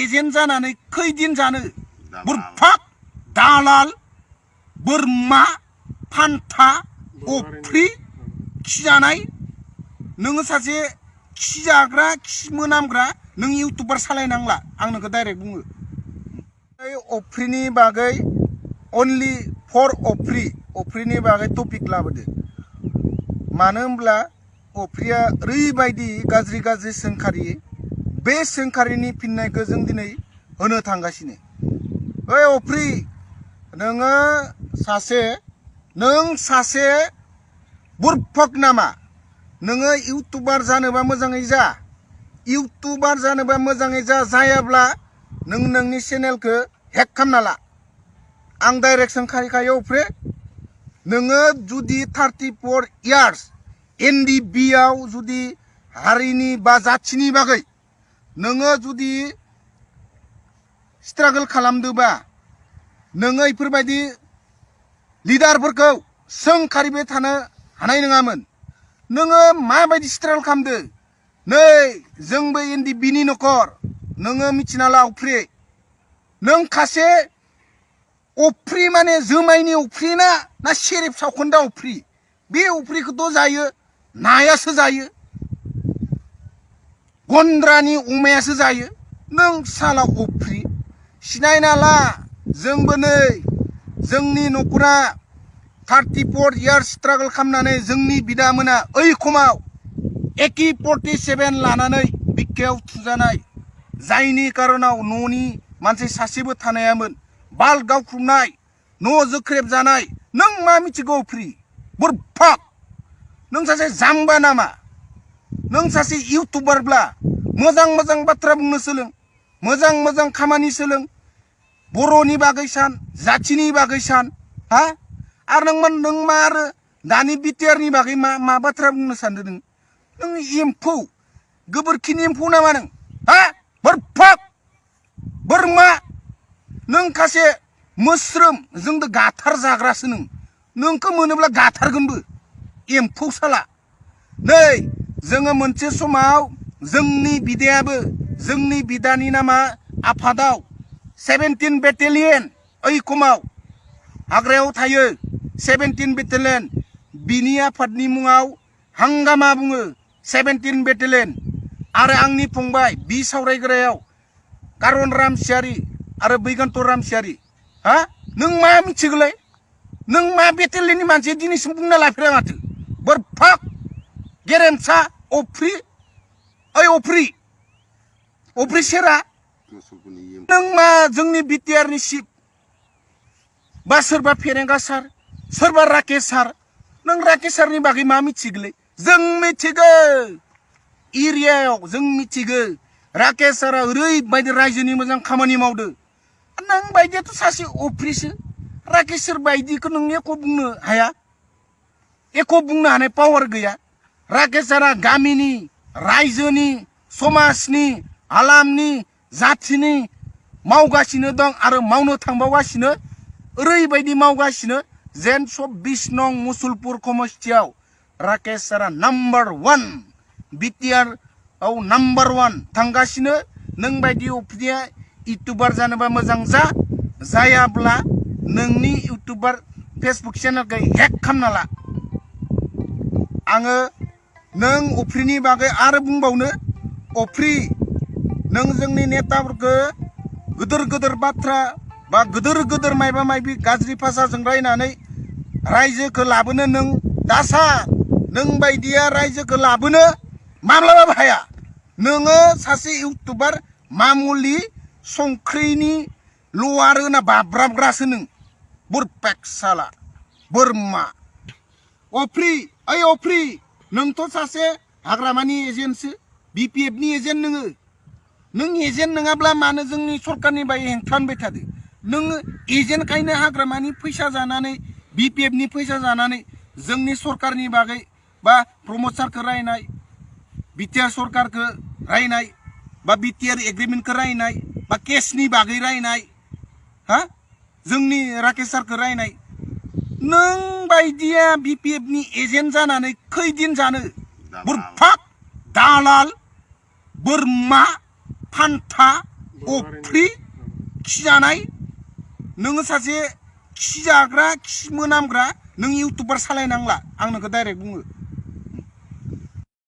agent जानानै खैदिन जानो बुरफाक दालाल बोरमा फान्था अफ्रि खिजानाय नोङो सासे खिजाग्रा खि मोनामग्रा नों इउटुबार सालायनांला आं नोंखौ डाइरेक्ट बुङो अफ्रिनि बागै अनलि फर अफ्रिनि बागै टपिक लाबोदो मानो होनब्ला अफ्रिया ओरैबायदि गाज्रि सोंखारि बे सोंखारिनि फिननायखौ जों दिनै होनो थांगासिनो ओइ अफ्रि नों सासे बुरफक नामा नोङो इउटुबार जानोबा मोजाङै जा जायाब्ला नों नोंनि चेनेलखौ हेक खालामना ला आं डाइरेक्ट सोंखारिखायो अफ्रि नोङो जुदि 34 इयार्स NDB आव जुदि हारिनि बा जाथिनि बागै नोङो जुदि स्ट्रागल खालामदोबा नोङो इफोरबायदि लिडारफोरखौ सोंखारिबाय थानो हानाय नङामोन नोङो माबायदि स्ट्रागल खालामदो नै जोंबो NDB नि नखर नोङो मिथिना ला अफ्रि नों खासे अफ्रि माने जुमायनि अफ्रि ना सेरेब सावखोन्दा अफ्रि बे अफ्रिखौथ' जायो नायासो जायो गन्द्रानि अमायासो जायो नों साला अफ्रि सिनायना ला जोंबो नै जोंनि न'खरा 34 इयार्स स्ट्रागल खालामनानै जोंनि बिदामोना ओइ खमाव AK-47 लानानै बिखायाव थुजानाय जायनि कारनाव न'नि मानसि सासेबो थानायामोन बाल गावख्रुबनाय न' जोख्रेब जानाय नों मा मिथिगौ अफ्रि बुरफाक नों सासे जाम्बा नामा नों सासे इउटुबारब्ला मोजां बाथ्रा बुंनो सोलों मोजां खामानि सोलों बर'नि बागै सान जाथिनि बागै सान हा आरो नों मा आरो दानि बिटिआरनि बागै मा बाथ्रा बुंनो सानदों नों एम्फौ गोबोरखिनि एम्फौ नामा नों हा बुरफाक बोरमा नों खासे मोस्रोम जोंदो गाथार जाग्रासो नोंखौ मोनोब्ला गाथारगोनबो एम्फौ साला नै जोङो मोनसे समाव जोंनि बिदानि नामा आफादाव 17 बेटेलियन ओइ खमाव हाग्रायाव थायो 17 बेटेलियन बिनि आफादनि मुङाव हांगामा बुङो 17 बेटेलियन आरो आंनि फंबाय बि सावरायग्रायाव कारन रामसियारि आरो बैगान्त रामसियारि हा नों मा मिथिगौलै नों मा बेटेलियननि मानसि दिनैसिम बुंना लाफेरा माथो बुरफाक गेरेमसा अफ्रि ओइ अफ्रि सेरा नों मा जोंनि बिटिआरनि चिफ बा सोरबा फेरेंगा सार सोरबा राकेश सार नों राकेश सारनि बागै मा मिथिगौलै जों मिथिगौ एरियायाव जों मिथिगौ राकेश सारा ओरैबायदि रायजोनि मोजां खामानि मावदो नों बायदियाथ' सासे अफ्रिसो राकेश सार बायदिखौ नों एख' बुंनो हाया एख' बुंनो हानाय पावार गैया राकेश सारा गामिनि रायजोनि समाजनि हालामनि जाथिनि मावगासिनो दं आरो मावनो थांबावगासिनो ओरैबायदि मावगासिनो जेन 24 नं मुसलपुर समस्थियाव राकेश सारा नाम्बार 1 बिटिआर आव नाम्बार 1 थांगासिनो नों बायदि अफ्रिया इउटुबार जानोबा मोजां जायाब्ला नोंनि इउटुबार फेसबुक चेनेलखौ हेक खालामना ला आङो नों अफ्रिनि बागै आरो बुंबावनो अफ्रि नों जोंनि नेताफोरखौ गोदोर बाथ्रा बा गोदोर मायबा मायबि गाज्रि भाषाजों रायनानै रायजोखौ लाबोनो नों दासा नों बायदिया रायजोखौ लाबोनो माब्लाबाबो हाया नोङो सासे इउटुबार मामुलि संख्रिनि लवार होना बाब्राबग्रासो नों बुरफाक साला बोरमा अफ्रि नोंथ' सासे हाग्रामानि एजेन्टसो BPF नि एजेन्ट नों एजेन्ट नङाब्ला मानो जोंनि सरकारनि बाय हेंथा होनबाय थादो नों एजेन्टखायनो हाग्रामानि फैसा जानानै BPF नि फैसा जानानै जोंनि सरकारनि बागै बा प्रमद सारखौ रायनाय बिटिआर सरकारखौ रायनाय बा बिटिआर एग्रिमेन्टखौ रायनाय बा केसनि बागै रायनाय हा जोंनि राकेश सारखौ रायनाय नों बायदिया BPF नि एजेन्ट जानानै खैदिन जानो बुरफाक दालाल बोरमा फान्था अफ्रि खिजानाय नोङो सासे खिजाग्रा खि मोनामग्रा नों इउटुबार सालायनांला आं नोंखौ डाइरेक्ट बुङो